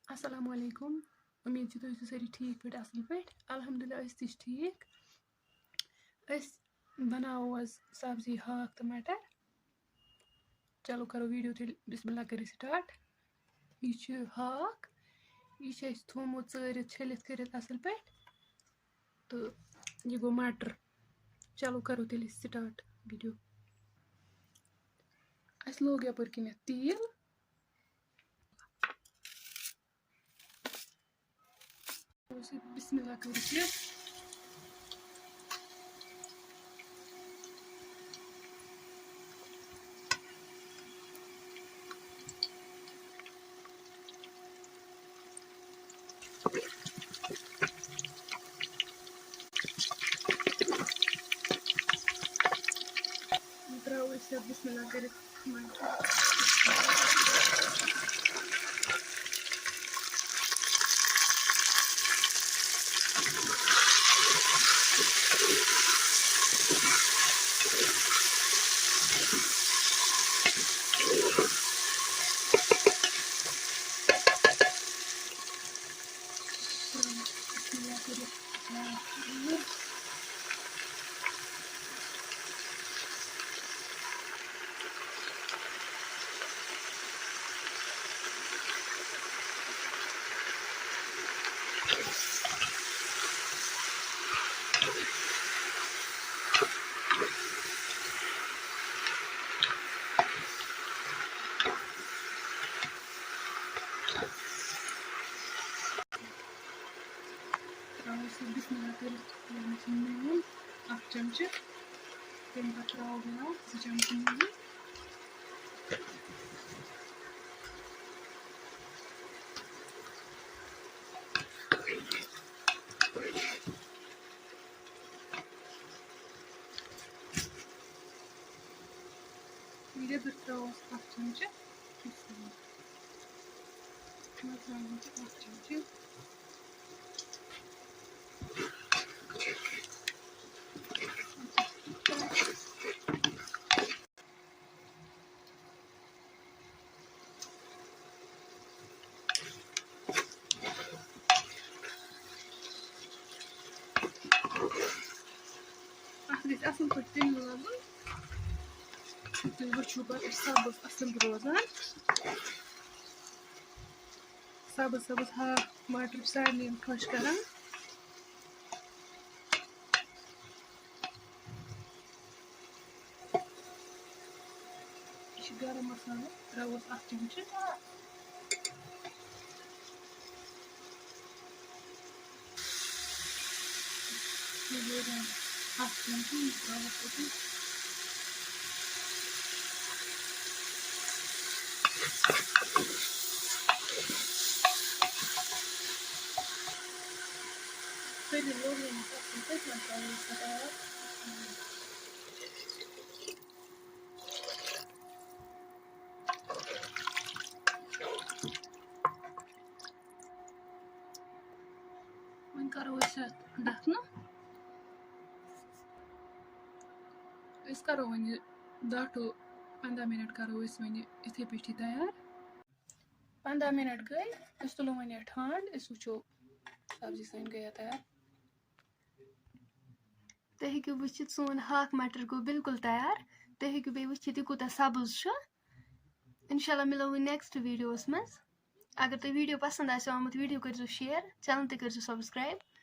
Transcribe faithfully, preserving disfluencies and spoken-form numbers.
السلام علیکم۔ اُمید چھِ تُہۍ ٲسِو سٲری ٹھیٖک پٲٹھۍ، اَصٕل پٲٹھۍ۔ الحمدللہ، أسۍ تہِ چھِ ٹھیٖک۔ أسۍ بَناوو آز سبزی ہاکھ تہٕ مَٹر۔ چلو، کَرو video تیٚلہِ بسم اللہ کٔرِتھ start۔ یہِ چھُ ہاکھ، یہِ چھُ اَسہِ تھوٚومُت ژٲرِتھ، چھٔلِتھ کٔرِتھ اَصٕل پٲٹھۍ۔ تہٕ یہِ گوٚو مَٹر۔ چلو، کَرو تیٚلہِ أسۍ start video۔ اَسہِ لوگ یَپٲرۍ کِنٮ۪تھ تیٖل۔ بسم اللہ کٔرِتھ یہِ۔ ترٛاوو أسۍ یَتھ بسم اللہ کٔرِتھ۔ ترٛاوو أسۍ یہِ بسم اللہ کٔرِتھ، یَتھ منٛز چھِ نوٗن اَکھ چمچہٕ، تَمہِ پَتہٕ ترٛاوو بیٛاکھ زٕ چمچہٕ نوٗن۔ لیٚدٕر ترٛاووس اَکھ چمچہٕ، مَرژٕوانٛگَن چھِ اَکھ چمچہٕ۔ اَتھ گژھِ اَصٕل پٲٹھۍ تِلہٕ لاگُن۔ تُہۍ وٕچھِو پَتہٕ، یہِ چھِ سَبٕز اَصٕل روزان۔ سَبٕز سَبٕز ہاکھ مَٹر چھِ سارنٕے خۄش کَران۔ یہِ چھُ گرم مصالہٕ، ترٛاووس اَکھ چمچہٕ۔ یہِ گوٚو اَکھ چمچہٕ، یہِ ترٛاووس أتی۔ کٔرِو لوٚگ وۄنۍ اَصٕل پٲٹھۍ، وۄنۍ ترٛاوو أسۍ اَتھ آب۔ وۄنۍ کَرو أسۍ اَتھ ڈَکھنہٕ۔ أسۍ کَرو وۄنۍ یہِ دَہ to پنٛداہ minute کَرو أسۍ وۄنۍ یہِ یِتھَے پٲٹھی تیار۔ پنٛداہ minute گٔے، أسۍ تُلو وۄنۍ یہِ ٹھنٛڈ، أسۍ وٕچھو سبزی سٲنۍ گٔیا تیار۔ تُہۍ ہیٚکِو وٕچھِتھ، سون ہاکھ مَٹر گوٚو بِلکُل تیار۔ تُہۍ ہیٚکِو بیٚیہِ وٕچھِتھ، یہِ کوٗتاہ سَبٕز چھُ۔ اِنشاء اللہ مِلو وۄنۍ next videoوَس منٛز۔ اگر تۄہہِ video پَسنٛد آسیو آمُت، video کٔرۍزیو share، channel تہِ کٔرۍزیو subscribe۔